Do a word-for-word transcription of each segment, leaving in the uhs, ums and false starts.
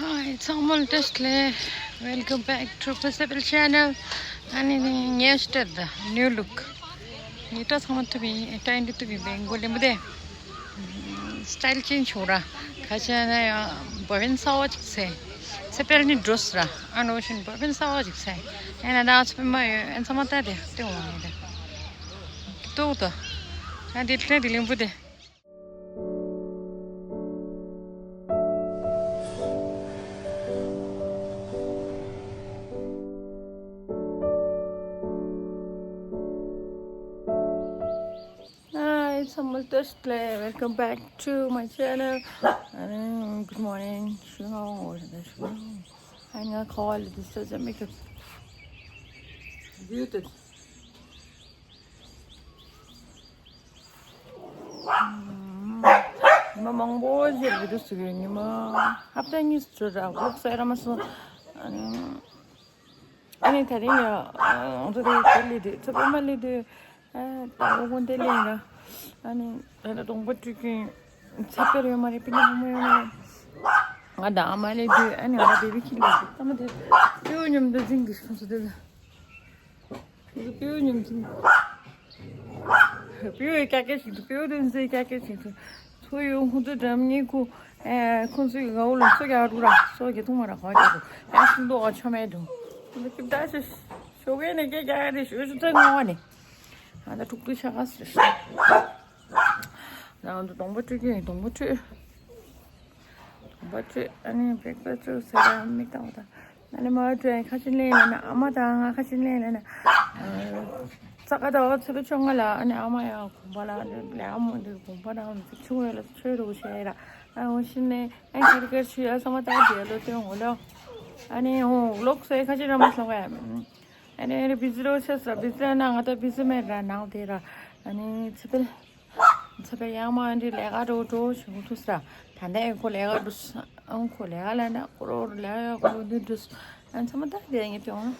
Hi, ཚང་མ་ལ་བཀྲ་ཤིས་བདེ་ལེགས། Welcome back to Possible Channel. ཨ་ནི་ངའི་སི་ཊལ་ད་ནིའུ་ལུག་ངའི་སྐྲ་ཚང་མ་གཏུབ་ཡིན། སྐྲ་ཡིན་འདི་གཏུབ་ཡིན་པའི་མགོ་ལེན་པོ་དེ། སི་ཊལ་ཅེན་ཇི་བྱུང་ར། ཁ་ཆེ་ན་ཡང་བ་བན་གསར་བ་ཅིག་ཟེར། ཚེ་འཕེལ་ནི་འགྲོ་སི་ར། ཨ་ནོ་བཞིན་བ་བན་གསར་བ་ཅིག་ཟེར། ཡང་ན་ད་ཚེ་འཕེལ་མ་ཡོད། ཨན་ཚང་མ་ལྟ་དེ་ལྟེ་འོང་ཡིན་དེ། ཏོག་ཏོ། ཨ་འདི་ལྟ་དེ་ལེན་པོ་དེ། Hi, ཚང་མ་ལ་བཀྲ་ཤིས་བདེ་ལེགས། Welcome back to my channel. ཨ་ནི་good morning. ཤུ་ང་འོ་རེད་ད་ཤུ་ང་འོ། ཨ་ནི་ང་ཁ་བ་ལ་དུས་ཚོད་ཙམ་མི་ཐུབ། བིའུ་དེ། ཉི་མ་མང་པོ་ཞིག་བི་ཌིའོ་བཟོ་གི་ཡོད། ཉི་མ་ཧབ་ཏ་གཉིས་བཟོ་ར་ཝི་ལོག་བཟོ་ཡ་ར་མ་སོང་། ཨ་ནི་ཨ་ནི་ད་རིང་ཡ་ང་ཚོ་དེ་དེ་ལས་དེ་ཚོ་པད་མ་ལས་དེ་ཨ་ད་ཨོ་དགོན་དེ་ལས་ཡིན་ར། ཨ་ནི་ད་ལྟ་གདོང་པ་བཀྲུས་ཀྱིན་ཚེ་འཕེལ་ཡོད་མ་རེད། པི་ཉི་ཧོ་མོ་ཡོད་མ་རེད། ང་དང་ཨ་མ་ལས་དེ་ཨ་ནི་ང་ར་བེ་བི་ཁི་ལས་དེ་ཚང་མ་དེ་སྤྲེའུ་མཉམ་དུ་འཛིང་གི་ཁོང་ཚོ་དེ་ལ། སྤྲེའུ་མཉམ་དུ། སྤྲེའུ་ཡི་ཀྱ་ཀྱ་ཞིག་ཏུ། སྤྲེའུ་དེ་ཚོའི་ཀྱ་ཀྱ་ཞིག་ཏུ། ཚོ་ཡོང་ཁོང་ཚོའི་འགྲམ་གཉིས་ཁུ། ཨེ་ཁོང་ཚོའི་ངའུ་ལ་སོ་རྒྱག་འགྲོ་ར། སོ་རྒྱག་ཐུང་མ་ར་གོ་རྒྱག་འགྲོ། ཡང་ཤིང་ཏོག་ཆོ་མེད་འགྲོ། ཁོང་ཚོ་ཀིབ་ད་ཤོ་ཤོ་གའི་ནས་ཀྱ་ཀྱ་རེ་ཤོ་ཤོ་ཚོ་ངོ་བ་ནས། ཨ་ད་ཐུག་ཏུ་ཤ་ག་སི་རེ་ཤོ། ང་ཚོ་གདོང་པ་བཀྲུས་ཀྱི་ཡིན། གདོང་པ་བཀྲུས། གདོང་པ་བཀྲུས། ཨ་ནི་བེག་པ་བཀྲུས་ཟེར་ར་མིག་བཏང་བ་དང་། ཨ་ནི་མ་བཀྲུས་ཁ་ཆེམས་ལེན་ལེན་ན། ཨ་མ་དང་ང་ཁ་ཆེམས་ལེན་ལེན་ན། ས་ག་ཟླ་བ་ཚེས་པ་བཅོ་ལྔ་ལ་ཨ་ནི་ཨ་མ་ཡང་དགོན་པ་ལ་ལས་ཨ་མོ་འདི་དགོན་པ་དང་ཚིག་ཆུང་བས་ལ་ཆོས་རུ་བྱས་ར། ཨ་འོ་ཤི་ནས་ཨ་ཁེར་ཁེར་ཆུ་ཡ་ས་མ་ད་དེ་ལོ་དེ་འོ་ལོ། ཨ་ནི་འོ་ལོག་སའི་ཁ་ཆེམས་ར་མ་སོང་བས། ཨ་ནི་ཨ་ནི་བི་ཛི་རོ་ཆེ་ས་བི་ཛི་ན་ང་ད་བི་ཛི་མེད་ར་ནང་དེ་ར། ཨ་ནི་ཚེ་འཕེལ། ཚེ་འཕེལ་ཡང་མ་འདི་ལས་ཀ་འགྲོ་འགྲོ་ཞུ་ཐུག་ས། ད་ལྟ་ཁོ་ལས་ཀ་འགྲོ་ས། ཨང་ཁོ་ལས་ཀ་ལ་ན་ཁོ་རོ་ལས་ཀ་ཁོ་འདི་འགྲོ་ས། ཨ་ཚང་མ་ད་དེ་ངས་དེ་འོང་།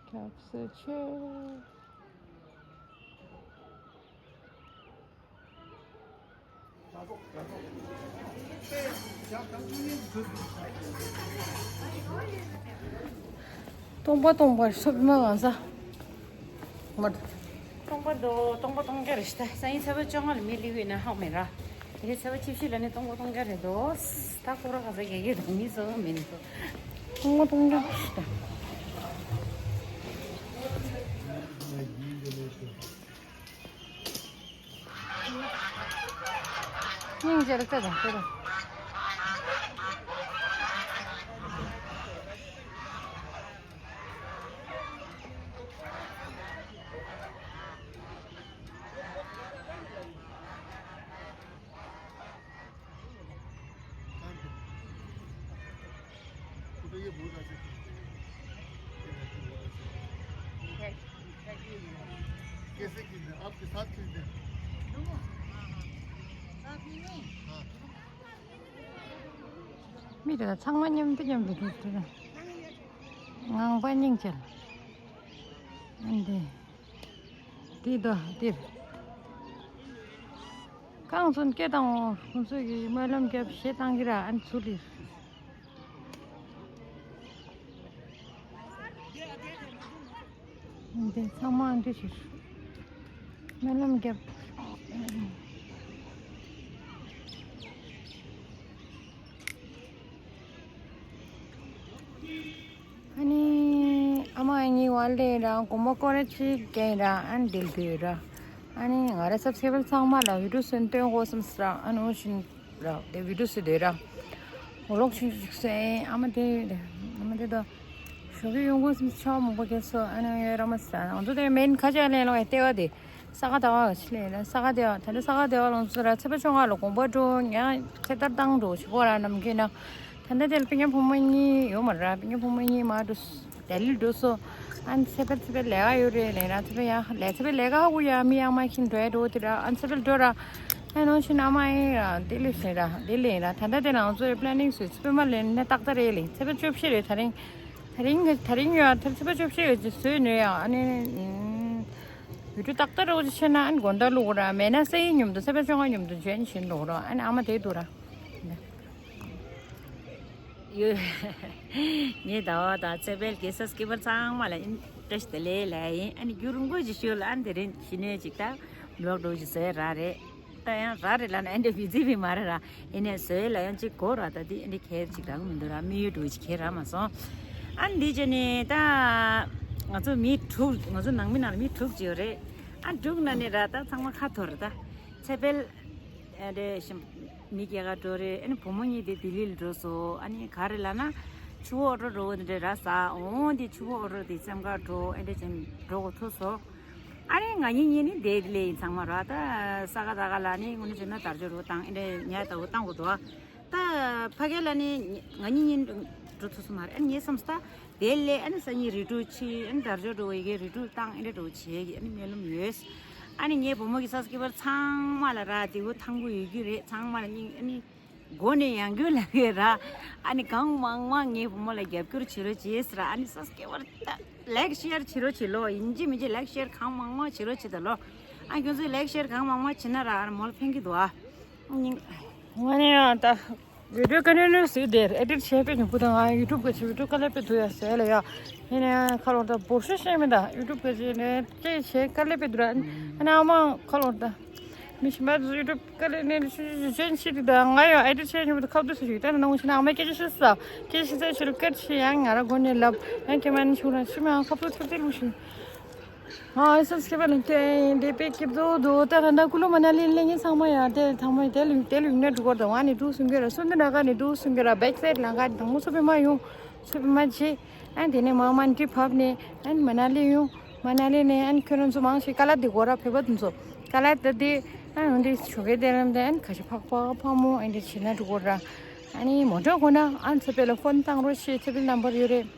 སྐྱབས་སུ་མཆི། སྟོང་པ་སྟོང་པར་སོབ་མ་གང་ས། མར། སྟོང་པ་དོ་སྟོང་པ་སྟོང་རྒྱ་རེ་ཤི་ད་སང་ཉིན་ཚེས་པ་བཅོ་ལྔ་ལ་མི་ལི་བི་ན་ཧང་མེ་ར། དེ་ཚེས་པ་བཅུ་བཞི་ལ་ནི་སྟོང་པ་སྟོང་རྒྱ་རེ་དོ། ད་ཁོ་ར་ག་ས་གེ་གེ་དང་མི་ཚོ་མིན་དོ། སྟོང་པ་སྟོང་རྒྱ་རེ་ཤི་ད། སྙིང་རྗེ་རེད་ལྟ་དང་ལྟ་དང་། कैसे खींचते हैं? आपके साथ खींचते हैं। हाँ। མི་དེ་ཚང་མ་མཉམ་དུ་མཉམ་དུ་འདུག་དེ། ངང་པ་སྙིང་རྗེ། ཨ་འདི། འདི་དོ་འདིར། གང་ཚོན་སྐད་བཏང་འོང་། ཁོང་ཚོས་ཀྱི་སྨོན་ལམ་རྒྱབ་ཞེས་བཏང་གི་ར་ཨ་ཚུར་ལི། འདི་ཚང་མ་འདི་ཞིག་སྨོན་ལམ་རྒྱབ། ཨ་ནི་ཨ་མ་ཨ་ནི་ཝལ་ལེ་ར་གོམ་པ་སྐོར་ར་ཅིག་རྒྱག་ར་ཨ་ནི་དེ་ལ་འབུལ་ར། ཨ་ནི་ང་ར་སབ་སི་ཀ་རའི་བར་ཚང་མ་ལ་བི་ཌིའོ་སུན་སྟོན་དགོས་བསམ་སྲ། ཨ་ནི་འོ་བཞིན་ར་དེ་བི་ཌིའོ་སུ་དེ་ར་འོ་ལོག་ཅིག་ཅིག་སེ། ཨ་མ་དེ་ཨ་མ་དེ་ད་ཞོགས་ཀས་ཡོང་དགོས་བསམ་ཆ་མང་པོ་སྐྱེས་སོ། ཨ་ནི་ཡོད་ར་མ་ས་ང་ཚོ་དེ་མེན་ཁ་ཆ་ལེན་ལོ་ཨེ་ལྟེ་བ་དེ། ས་ག་ཟླ་བ་ག་ཕྱི་ལས་ལ་ས་ག་ཟླ་བ་ད་ལྟ་ས་ག་ཟླ་བ་ལོངས་སུ་ར་ཚེས་པ་བཅོ་ལྔ་ལ་དགོངས་པ་འགྲོ་ཉ་ཚེ་ལྟར་བཏང་འགྲོ་ཞིག་གོ་ར་ནམ་མཁའི་ནང་ ད་ལྟ་དེར་སྤུན་ཀྱག་བུ་མོ་གཉིས་ཡོད་མ་རེད། སྤུན་ཀྱག་བུ་མོ་གཉིས་མར་འགྲོ་སོང་། ལྡི་ལིར་འགྲོ་སོང་། ཨ་ནི་ཚེ་འཕེལ་ཚེ་འཕེལ་ལས་ཀ་ཡོད་རེད་ལབ་ར། ཚེ་འཕེལ་ཡང་ལས་ཚེ་འཕེལ་ལས་ཀ་ཧ་གོ་ཡ། མི་ཡང་མ་ཁྱིམ་འགྲོ་ཡ་འགྲོ་དེ་ར། ཨ་ནི་ཚེ་འཕེལ་འགྲོ་ར། ཨ་ནི་ཕྱི་ནང་མ་ཡིན་ར། ལྡི་ལི་ཟེར་ར། ལྡི་ལི་ཡིན་ར། ད་ལྟ་དེ་ནང་ཚོའི་པི་ལེ་ནིང་བཟོས། ཚེ་འཕེལ་མ་ལེན་ནས་ཏག་ཏག་རེད་ལེ། ཚེ་འཕེལ་བཅུ་བཞི་རེད་ད་རིང་། ད་རིང་གི་ད་རིང་ཡོད་ཨ། ཚེ་འཕེལ་བཅུ་བཞི་ཡོད་ཅིག་བཟོས་ནས་ཡ། ཨ་ནི་ཨུམ། བི་ཌིའོ་ཏག་ཏག་རེད་ཅིག་བྱས་ན་ཨ་ནི་དགོང་དག་བླུག་ར། མེད་ན་སང་ཉིན་མཉམ་དུ་ཚེ་འཕེལ་བཅོ་ལྔ་མཉམ་དུ་འཇོན་བྱེད་འགྲོ་ར། ཨ་ནི་ཨ་མ་དེ་འདུག་ར། ཡོད། ངས་ཟླ་བ་དང་ཚེ་འཕེལ་གྱི་སབ་སི་ཀེ་རའི་བར་ཚང་མ་ལ་ཨིན་བཀྲ་ཤིས་བདེ་ལེགས་ལབ་ཡིན། ཨ་ནི་རྒྱུན་རིང་པོ་ཞིག་ཞུ་ལ། ཨ་ནི་དེ་རིང་གཞི་ནས་ཅིག་ད་བི་ལོག་འདྲ་བོ་ཞིག་བཟོས་ར་རེད། ད་ཡང་ར་རེད་ལབ་ན་ཨེ་འདྲ་བི་ཛི་བི་མ་རེད་ར། ཡིན་ནའི་བཟོས་ལ་ཡང་ཅིག་གོ་ར། ད་དེ་ཨེ་འདྲ་གལ་ཅིག་རག་མི་འདུག་ར། དམིགས་ཡུལ་འདྲ་བོ་ཅིག་གལ་རག་མ་སོང་། ཨ་ནི་འདི་བྱས་ནས་ད་ང་ཚོ་མི་དྲུག་ང་ཚོ་ནང་མི་ནང་ལ་མི་དྲུག་ཅིག་ཡོད་རེད། ཨ་དྲུག་ནང་ནས་ར་ད་ཚང་མ་ཁ་འཐོར་ར། ད་ཚེ་འཕེལ་ཨ་འདྲ་ཞིམ་མི་སྐྱེལ་ག་འགྲོ་རེད། ཨ་ནི་བུ་མོ་གཉིས་དེ་ལྡི་ལི་ལ་འགྲོ་སོང་། ཨ་ནི་ག་རེ་ལབ་ན་ཆུ་བོ་ཨོ་ཊོ་འདྲ་བོ་དེ་འདྲ་ར་ཟ་འོང་། དེ་ཆུ་བོ་ཨོ་ཊོ་དེ་སེམས་ཁར་འགྲོ། ཨ་འདྲ་བྱས་འགྲོ་གོ་ཐུག་སོང་། ཨ་ནི་ང་གཉིས་གཉིས་ནི་དེ་ལས་ཡིན་ཚང་མ་ར། ད་ས་ག་ཟླ་ག་ལ་ནི་དངོས་གནས་བྱས་ན་དར་ལྕོག་འདྲ་བོ་བཏང་། ཨ་འདྲ་ཉལ་ལྟ་བུ་བཏང་དགོས་འདུག་ད་ཕ་གི་ལ་ནི་ང་གཉིས་གཉིས་འགྲོ་ཐུབ་སོང་མ་རེད། ཨ་ནི་ངའི་བསམ་ས་ད་དེ་ལས་ཨ་ནི་སང་ཉིན་རི་ཁྲོད་ཕྱིན། ཨ་ནི་དར་ལྕོག་འདྲ་བོ་ཡི་གེ་རི་ཁྲོད་བཏང་། ཨ་འདྲ་འདྲ་བོ་བྱེད་ཀྱི་ཨ་ནི་སྨོན་ལམ་ཡོད། ཨ་ནི་ངའི་བུ་མོ་གི་སབ་སི་ཀེ་རའི་བར་ཚང་མ་ལ་ར་དེ་བོ་ཐང་པོ་ཡོད་ཀྱི་རེད། ཚང་མ་ལ་སྙིང་ཨ་ནི་མགོ་ནས་ཡང་རྒྱུད་ལ་གི་ར། ཨ་ནི་གང་མང་མང་ངའི་བུ་མོ་ལ་རྒྱབ་སྐྱོར་བྱེད་རོགས་བྱེད་ཟེར་ར། ཨ་ནི་སབ་སི་ཀེ་རའི་བར་ད་ལའིཀ་ཤེར་བྱེད་རོགས་བྱེད་ལོ། ཡིན་གཅིག་མིན་གཅིག་ལའིཀ་ཤེར་གང་མང་མང་བྱེད་རོགས་བྱེད་ད་ལོ། ཨ་ཁྱོད་ཚོས་ལའིཀ་ཤེར་གང་མང་མང་བྱེད་ན་ར་ཨ་ནི་མོ་ལ་ཕན་གྱི་འདུག་ཨ། ང་ནི་ཡང་ད་བི་ཌིའོ་ཀ་ནས་ནས་ཟིག་དེར་ཨེ་ཌིཊ་བྱས་པའི་ཉིན་པོ་དང་། ང་ཡུ་ཊུབ་ག་ཅིག་བི་ཌིའོ་དཀའ་ལས་དཔེ་འདུག་ཡ་ཟེར་ལ་ཡ། ཡིན་ནའི་ཁ་ལོ་ད་བོར་ཤོ་ཤེས་མི་ད་ཡུ་ཊུབ་ག་ཅིག་ནས་ཅེ་བྱས་དཀའ་ལས་དཔེ་འདུག་ར། ཨ་ནི་ཨ་མ་ཁ་ལོ་ད་མི་ཤི་མ་ཡུ་ཊུབ་དཀའ་ལས་ནས་ཤུ་ཤུ་ཤུ་ཅན་ཤི་དི་ད་ང་ཡང་ཨེ་ཌིཊ་བྱས་ཉིན་པོ་ད་ཁ་བསྡུ་ཤི་ཤི་ད་ནང་ཤི་ན་ཨ་མ་སྐད་ཆ་ཤི་ས་སྐད་ཆ་ཤི་ས་ཤི་རུ་སྐད་ཆ་ཡང་ང་ར་མགོ་ནས་ལབ་ཡང་ཁྱེད་མ་ནི་ཤུ་ར་ཤི་མ་ཁ་བསྡུ་ཐུབ་དེ་ལུགས་ཤི། ཨ་སབ་སི་ཀེ་རའི་བར་ལ་དེ་དེ་དཔེ་སྐྱིད་པོ་འདུག་ད་ད་ད་ཀུ་ལུ་མ་ན་ལི་སླེབས་མཁན་ཚང་མ་ཡ་དེ་ཚང་མ་དེ་ལུགས་དེ་ལུགས་ནས་འགྲོ་གི་རེད། ད་ང་ནི་འགྲོ་གསུང་གི་རེད། སོ་འདི་ན་ག་ནས་འགྲོ་གསུང་གི་རེད། བེག་སའིཌ་ལ་ག་དང་པོ་ཚོ་པའི་མ་ཡོང་། ཚོ་པའི་མ་བྱེད། ཨ་དེ་ནས་མ་མ་འདི་བབས་ནས་ཨ་མ་ན་ལི་ཡོང་། མ་ན་ལི་ནས་ཨ་ཁྱོད་རང་ཚོ་མང་ཆེ་ཀ་ལ་དེ་གོ་ར་བོད་པ་དེ་ཚོ་ཀ་ལ་དེ་དེ་ཨ་འདི་ཆོ་གའི་དེ་རམ་དེ་ཨ་ཁ་ཤས་ཕག་པ་ཕག་མོ་ཨ་འདི་བྱེད་ན་འགྲོ་གི་རེད། ཨ་ནི་མོ་ཊ་གོ་ན་ཨ་ཚེ་འཕེལ་ལ་ཕོན་བཏང་རོགས་བྱེད། ཚེ་འཕེལ་ནམ་བར་ཡོད་རེད།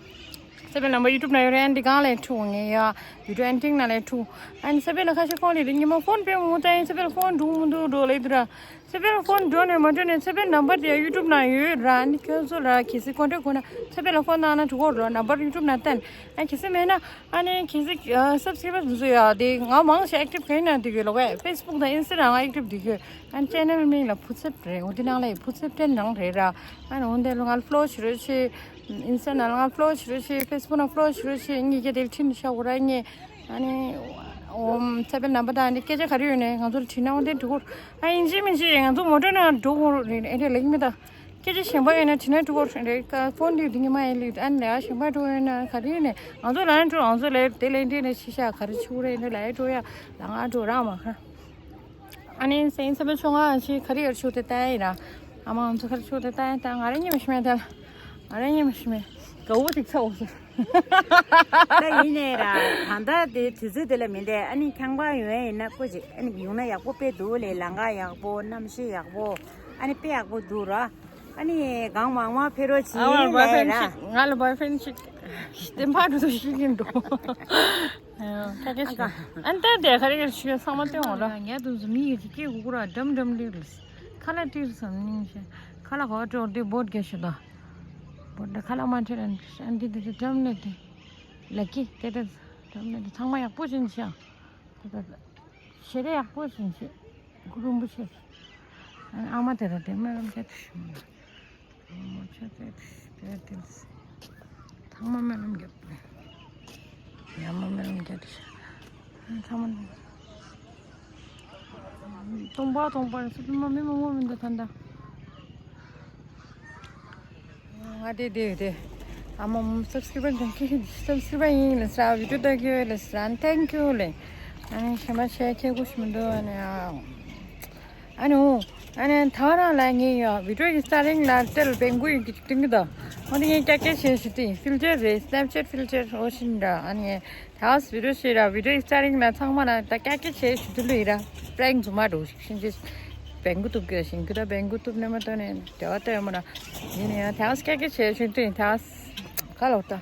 ཚེ་འཕེལ་ནམ་བར་ཡུ་ཊུབ་ན་ཡོད་རེད། ཨན་ཏི་གང་ལ་ཡང་འཁྲུག་ངེས་ཡ། བི་ཌིའོ་ཨེ་ཌི་ཊིང་ན་ལ་ཡང་འཁྲུག་ཨན་ཚེ་འཕེལ་ལ་ཁ་ཤས་ཕོན་ལས་རིགས་ཉི་མ་ཕོན་དཔེ་མོ་ད་ཡིན། ཚེ་འཕེལ་ཕོན་འགྲོ་མི་འདུག་འགྲོ་ལེ་དུ་ར། ཚེ་འཕེལ་ཕོན་འགྲོ་ནས་མ་འགྲོ་ནས་ཚེ་འཕེལ་ནམ་བར་དེ་ཡང་ཡུ་ཊུབ་ན་ཡོད་ར། ཨ་ནི་ཁྱོད་ཚོ་ལ་གལ་སྲིད་ཀོན་ཊེག་དགོས་ན་ཚེ་འཕེལ་ལ་ཕོན་བཏང་ན་འགྲོ་གོ་ར། ནམ་བར་ཡུ་ཊུབ་ན་བསྟན། ཨ་གལ་སྲིད་མེད་ན་ཨ་ནི་གལ་སྲིད་སབ་སི་ཀེ་རའི་བར་བཟོ་ཡ་དེ་ང་མང་ཆེ་ཨེག་ཊིབ་ག་ཡིན་ན་དེ་གི་ལོག་ཨེ་ཕེ་སི་བུག་དང་ཨིན་སི་ཊ་གྲམ་ཨེག་ཊིབ་དེ་གི། ཨན་ཅེ་ནལ་མིང་ལ་ཕུ་ཚེབ་རེད། འོ་དེ་ནང་ལ་ཕུ་ཚེབ་ཏྲེན་ནང་རེད་ར། ཨན་འོ་དེ་ལ་ང་ཕོ་ལོ་བྱེད་རོགས་བྱེད། ཨིན་སི་ཊ་ནང་ལ་ང་ཕོ་ལོ་བྱེད་རོགས་བྱེད། ཕེ་སི་བུག་ནང་ཕོ་ལོ་བྱེད་རོགས་བྱེད། ངས་སྐད་དེ་ཁྲིད་ནས་བཞག་གོ་ར་ངས། ཨ་ནི་འོ་ཚེ་འཕེལ་ནམ་བར་དང་ཨ་ནི་སྐད་ཆ་ག་རེ་ཡོད་ནས་ང་ཚོར་དྲིས་ན་འོ་དེ་འགྲོ་གོ། ཨ་ཡིན་གཅིག་མིན་གཅིག་ང་ཚོ་མོ་ཊ་ནང་འགྲོ་གོ་རེད། ཨེ་རེད་ལེགས་མི་ད། སྐད་ཆ་གཞན་པ་ཡོད་ན་དྲིས་ན་འགྲོ་གོ་རེད། ཀ་ཕོན་དེ་དེ་ཉི་མ་ཡིན་ལེགས། ཨ་ནི་ལས་ཀ་གཞན་པ་འགྲོ་ཡོད་ན་ག་རེ་ཡོད་ནས་ང་ཚོ་ལ་ཡང་འགྲོ། ང་ཚོ་ལ་དེ་ལས་འདྲེ་ནས་ཤི་ཤ་ག་རེ་ཆུ་རེད་འདྲེ་ལ་ཡང་འགྲོ་ཡ་ལ་ང་འགྲོ་ར་མ་ཁ། ཨ་ནི་སེང་ཚ་པའི་ཆུང་ང་ཞིག་ག་རེ་ཡར་ཆུ་དེ་ལྟ་ཡིན་ར། ཨ་མ་ང་ཚོ་ག་རེ་ཆུ་དེ་ལྟ་ཡིན་ད་ང་རེ་ཉི་མ་ཤི་མེད་ད། ང་རེ་ཉི་མ་ཤི་མེད། དགའ་བོ་ཅིག་ཚ་འོ་ཟེར། ད་ཡིན་ནའི་ར་ད་ལྟ་དེ་དུས་ཚོད་དེ་ལ་མིན་ཏེ་ཨ་ནི་ཁང་པ་ཡོང་ཡ་ཡིན་ན་ཀོ་ཅིག་ཨ་ནི་ཡོང་ན་ཡག་པོ་དཔེ་འདུག་ལེ། ལམ་ཁ་ཡག་པོ་གནམ་གཤིས་ཡག་པོ་ཨ་ནི་དཔེ་ཡག་པོ་འདུག་ར། ཨ་ནི་གང་མང་མང་ཕེབས་རོགས་ཨ་བར་བོའི་ཕྲེན་ར། ཅིག་ང་ལ་བོའི་ཕྲེན་ཅིག་བསྟན་པ་འགྲོ་དུ་ཤི་གིན་འགྲོ། ཁ་སྐད་ཤི་ཨན་ཏེ་དེ་ཁ་རེ་ཁ་ཤི་ཚང་མ་བསྟན་འོང་ར། ཉལ་དུས་སུ་མི་ཡི་ཅིག་སྐད་གུ་གུ་ར་འགྲམ་འགྲམ་ལིར་ལིས། ཁ་ལ་ཏིར་སམ་ནིང་ཤེ། ཁ་ལ་གོ་ཏྲོ་ཏི་བོད་གེ་ཤི་ད། བོད་ད་ཁ་ལ་མ་ཁྲེ་ཨན་ཏི་ཏི་ཏི་འགྲམ་ནེ་ཏི། ལ་ཀི་ཏེ་ཏི་འགྲམ་ནེ་ཏི་ཚང་མ་ཡག་པོ་ཅན་ཤ། ད་ད་ད། ཞེ་རེ་ཡག་པོ་ཞིག་བྱེད། གུ་རུ་རིན་པོ་ཆེ། ཨ་མ་དེ་ར་དེ་སྨོན་ལམ་རྒྱབ་ཏུ་ཞུ། རིན་པོ་ཆེ་དེ་དེ་དེ། ཚང་མ་སྨོན་ལམ་རྒྱབ། ཡར་མར་སྨོན་ལམ་རྒྱབ་ཏུ་ཞུ། ཚང་མ། སྟོང་པ་སྟོང་པ་རེད། སུ་མ་མི་མང་པོ་མི་འདུག་ད་ལྟ། ང་དེ་དེ་དེ། ཨ་མ་སབ་སི་ཀི་རའི་བར་དང་ཁྱེད་སབ་སི་ཀི་རའི་བར་ཡིན་ལ་ས་བི་ཌིའོ་ལྟ་གི་ཡོད་ལ་ས་ཨན་ཐེང་ཀིའུ་ལེ། ཨ་ནི་ཞེ་མ་ཆེ་ཁྱེད་གུ་ཞུ་མི་འདུག་ཨ་ནི་ཨ། ཨ་ནི་འོ། ཨ་ནི་ཐག་རང་ལ་ངས་ཡོད་བི་ཌིའོ་ཡི་སྟ་རིང་ལ་སྤྲེལ་བེང་གུ་ཡི་གི་སྟེང་གི་དོ། འོ་དེ་ངས་ཀྱག་ཀྱག་བྱས་ཞུ་དེ་ཕིལ་ཊར་རེད། སྣེབ་ཆེཊ་ཕིལ་ཊར་འོ་ཤིན་འདྲ་ཨ་ནི། ད་བི་ཌིའོ་ཤེས་ར་བི་ཌིའོ་སི་ཊར་ཊིང་ལ་ཚང་མ་ལ་ད་ཀྱག་ཀྱག་བྱས་ཞུ་དུ་ལུས་ར། པྲེང་རྫུན་མ་འགྲོ་ཞིག་ཤིན་ཅི། བེང་གུ་ཐུབ་ཀྱི་ཞིང་ཁུ་ད་བེང་གུ་ཐུབ་ནས་མ་ཐོན་ནས་དེ་བ་ལྟ་ཡོད་མ་ར། ཡིན་ནའི་ཡང་དེ་བ་སྐད་སྐད་བྱས་ཆུང་དུ་ཡིན་དེ་བ་ག་ལོག་ད།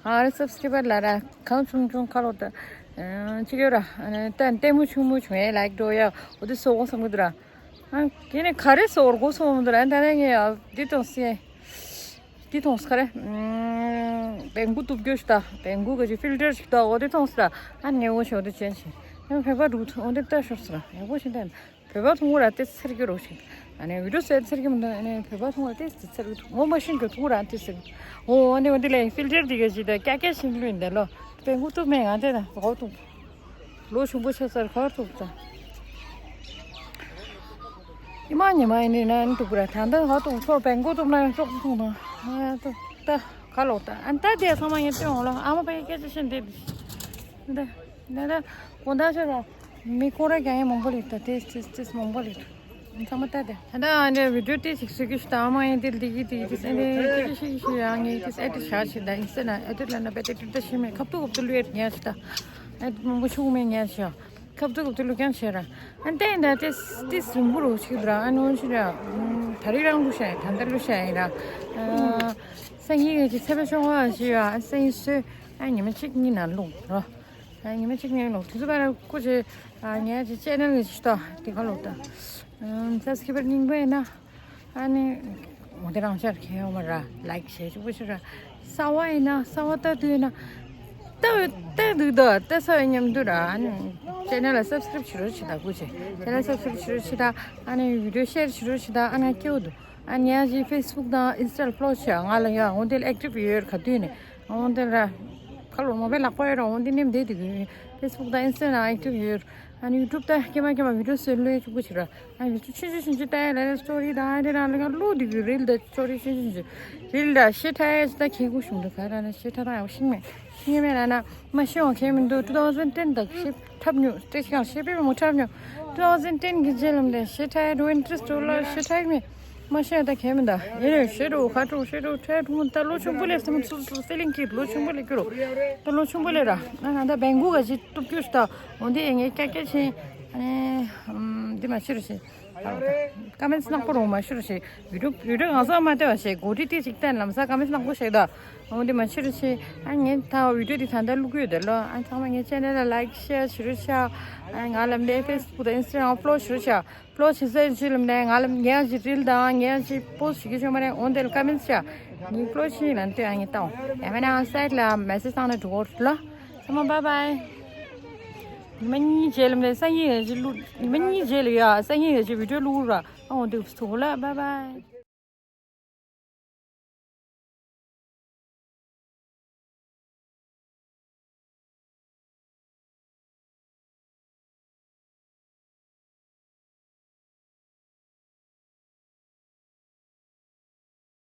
ཨ་རེ་སབ་སི་ཀྲི་བར་ལ་ར་གང་ཆུང་ཆུང་ག་ལོག་ད། ཅི་ཡོད་ར་ཨ་ནི་ད་ལྟད་མོ་ཆུང་མོ་བྱུང་ཡས་ལའིག་འགྲོ་ཡ་འོ་དེ་སོགས་བསམ་གི་འདུག་ར། ཨ་ཁྱེད་ནས་ག་རེ་སོགས་འགོ་སོང་འདུག་ར་ད་ནས་ངས་ཡ་འདི་དང་སེ། འདི་མཐོང་ས་ག་རེ། བེང་གུ་གཏུབ་རྒྱུ་ཞིག་དང་བེང་གུ་ག་ཅིག་ཕིལ་ཊར་ཞིག་དང་འོ་དེ་མཐོང་ས་ད་ཨ་ནི་ངས་འོ་ཞོག་དེ་ཅན་ཞིག་ཡང་བོད་པ་འདུག་འོ་དེ་ལྟ་ཞོར་ས་ཡག་པོ་ཞིག་བསྟན། བོད་པ་མཐོང་ར་དེ་ཚེར་གི་རོ་ཞིག་ཨ་ནི་བི་ཌིའོ་ཟེར་ཚེར་གི་མི་འདུག་ཨ་ནི་བོད་པ་མཐོང་ར་དེ་ཚེར་གི་འདུག་ངོ་མ་ཤེས་གི་མཐོང་ར་དེ་ཚེར་གི་འདུག་འོ་འོ་དེ་འོ་དེ་ལས་ཕིལ་ཊར་དེ་ག་ཅིག་དང་ཀྱ་ཀྱ་ཞིག་ལུས་འདི་ལོ། བེང་གུ་གཏུབ་མེད་ང་དེ་དང་གོ་གཏུབ། ལོ་ཆུང་པོ་ཆགས་ཚར་གར་ཐུག་ཙང་། ཉི་མ་ཉི་མ་ཡིན་ནའི་ན་འདུག་ར་ད་ལྟ་གར་ཐུག་ཚོར་བེང་གོ་ཐུག་ན་ཡང་ཅོག་ཐུག་དང་ཨ་ད་ད་ག་ལོག་ད་ཨ་ད་དེ་ཚང་མ་ངས་སྟོན་འོང་ལ་ཨ་མ་པའི་སྐད་ཆ་བཤད་འདི་འདི་ད་ད་ད་དགོང་དག་ཆ་ར་མི་ཀོ་ར་རྒྱ་ཡན་མང་པོ་ལེགས་ད་དེ་དེ་དེ་མང་པོ་ལེགས། ཚང་མ་ལྟ་དེ། ད་ལྟ་ཨ་འདྲ་བི་ཌིའོ་ཏི་ཞིག་བཟོ་རྒྱུ་ཞིག་དང་མ་ཡིན་ཏིལ་འདི་གི་དེ་ཏིས་ཨ་འདྲ་ཅི་ཞིག་ཞིག་ཡང་ངས་ཏིས་ཨེ་ཏིས་བྱ་ཞིག་དང་ཡིན་ཟེར་ན་ཨེ་ཏིས་ལ་ན་པེ་ཏི་ཏི་ཏི་ཤི་མེད་ཁབ་ཏུ་ཁབ་ཏུ་ལུས་ཨེ་ཉལ་ཞིག་དང་ཨེ་ཏིས་མང་པོ་ཆུང་མེད་ཉལ་ཞིག་ཁབ་ཏུ་ཁབ་ཏུ་ལུས་ཀྱང་བྱེད་ར། ཨ་འདྲ་ཡིན་ད་ཏིས་ཏིས་རིང་པོ་རུ་ཞིག་ར་ཨ་ནོན་ཞིག་ར། ད་རིག་རང་ལུས་ཤ་ཡིན་ད་ལྟ་ལུས་ཤ་ཡིན་ར། སང་ཉིན་གི་ཚེ་པ་ཤོང་བ་ཞིག་ཡ་སང་ཉིན་སོས་ཨ་ཉི་མ་གཅིག་གཉིས་ནང་ལུང་རོ། ཨ་ཉི་མ་གཅིག་གཉིས་ལོག་དུས་ཚོད་པར་སྐུ་ཆེ། ཨ་ངས་ཅི་ཅེ་ནལ་གི་ཅི་ཏོ་དེ་ག་ལོག་ད། ཨམ་སབ་སི་ཀི་རའེབ་རྙིང་པ་ཡིན་ན། ཨ་ནི་འོ་དེ་རང་ཤར་ཁྱེད་ཡོང་མ་ར་ལའིག་བྱེད་ཆོག་པོ་ཞིག་ར། གསར་བ་ཡིན་ན་གསར་བ་ལྟ་དུས་ཡིན་ན། ལྟ་ལྟ་འདུག་ད་ལྟ་ས་ཡོད་མཉམ་དུ་ར་ཨ་ནི་ཅེ་ནལ་ལ་སབ་སི་ཀི་རའེབ་བྱེད་རོགས་བྱེད་ད་སྐུ་ཆེ། ཅེ་ནལ་སབ་སི་ཀི་རའེབ་བྱེད་རོགས་བྱེད་ད་ཨ་ནི་བི་ཌིའོ་ཤེར་བྱེད་རོགས་བྱེད་ད་ཨ་ནི་སྐྱེ་བོ་འདུག་ཨ་ནི་ཡང་ཅིག་ཕེ་སི་བུག་དང་ཨིན་སི་ཊ་ལ་ཕོ་ལོ་བྱེད་ང་ལ་ཡང་འོ་དེ་ལ་ཨེག་ཊིབ་ཡོད་ག་དུས་ནས་འོ་དེ་ལ་ཁ་ལོ་མོ་བའི་ལག་པ་ཡོད་ར་འོ་དེ་ནེམ་དེ་དེ་གི་ཕེ་སི་བུག་དང་ཨིན་སི་ཊ་ལ་ཨེག་ཊིབ་ཡོད། ཨ་ནི་ཡུ་ཊུབ་ད་སྐྱེ་མ་སྐྱེ་མ་བི་ཌིའོ་བཟོས་ལོས་ཆུང་གུ་བྱེད་ར། ཨ་ནི་ཆུང་ཆུང་ཆུང་ཆུང་ལྟ་ཡ་ལ་ལ་སི་ཊོ་རི་དང་ཨ་དེ་རང་ལ་ང་ལོ་དེ་གི་རིལ་ད་སི་ཊོ་རི་ཆུང་ཆུང་ཆུང་རིལ་ད་ཤེ་ཁྲ་ཡ་ཅི་ད་ཁེ་གུ་ཤུང་དུ་ག་ར་ན་ཤེ་ཁྲ་ད་ཡ་ཤིང་མེད་ཤིང་མེད་ར་ན་མ་ཤེས་འོང་ཁེ་མི་འདུག two thousand ten ད་ཤེ་ཁྲབ་ཉུ་སྟེ་ཤི་ཁང་ཤེ་པེ་མོ་ཁྲབ་ཉུ། two thousand ten གི་རྗེས་ལམ་ལས་ཤེ་ཁྲ་ཡ་འགྲོ་ཨིན་ཊི་རེ་སི་ཊི་འགྲོ་ལ་ཤེ་ཁྲ་ཡ་མེད། མ་ཤེས་ད་གལ་མི་འདུག་ཡིན་རུང་ཤེས་འགྲོ་ཁ་འགྲོ་ཤེས་འགྲོ་ཁྲ་འགྲོ་ད་ལོ་ཆུང་པོ་ལས་སམ་སུ་སུ་སེ་ལིང་ཀིད་ལོ་ཆུང་པོ་ལས་ཀྱི་རོ། ད་ལོ་ཆུང་པོ་ལས་ར་ང་ད་བེང་གུ་ག་ཅི་གཏུབ་རྒྱུ་ཞིག་ད་འོ་འདི་ཨེ་ངས་ཀྱ་ཀྱ་ཆེ། ཨ་ནི་འདི་མ་ཤེས་རུ་ཤེས། ཀ་མེན་སི་ནག་པོ་རོ་མ་ཤེས་རུ་ཤེས། བི་ཌིའོ་བི་ཌིའོ་ང་ཚོ་མ་ལྟོས་བ་ཤེས་གོ་ཏི་ཏི་ཅིག་བསྟན་ལམ་ས་ཀ་མེན་སི་ནག་པོ་ཤེས་ད། འོ་འདི་མ་ཤེས་རུ་ཤེས། ཨ་ངས་ད་བི་ཌིའོ་འདི་ད་ལྟ་བླུག་གི་ཡོད་དེ་ལོ། ཨ་ཚང་མ་ངའི་ཆེ་ནལ་ལ་ལའིག་ཤེར་ཞུ་རུ་ཤ། ཨ་ང་ལམ་ལས་ཕེ་སི་བུག་དང་ཨིན་སི་ཊ་གྲམ་ཕོ་ལོ་ཞུ་རུ་ཤ། ཕོ་ལོ་བྱེད་ས་ཡིན་ཕྱི་ལམ་ནས་ང་ལ་ངས་ཅིག་རིལ་དང་ངས་ཅིག་པོ་སི་ཊི་བྱེད་ཀྱི་ཤོད་མ་རེད། འོན་ཏེ་ཀ་མེན་སི་བྱ། ངའི་ཕོ་ལོ་ཕྱི་ལ་ལྟོས་ཨ་ངས་བཏང་། ཡང་མིན་ན་སའེ་ཊི་ལ་མེ་སེ་ཇི་བཏང་ན་འགྲོ་གོ་ལོ། ཚང་མ་བཱའི་བཱའི། ཉི་མ་གཉིས་རྗེས་ལམ་ནས་སང་ཉིན་ཡང་ཅིག་བླུག་ཉི་མ་གཉིས་རྗེས་ལ་ཡ་སང་ཉིན་ཡང་ཅིག་བི་ཌིའོ་བླུག་ར། ཨ་འོན་ཏེ་ཚོ་ལ་བཱའི་བཱའི།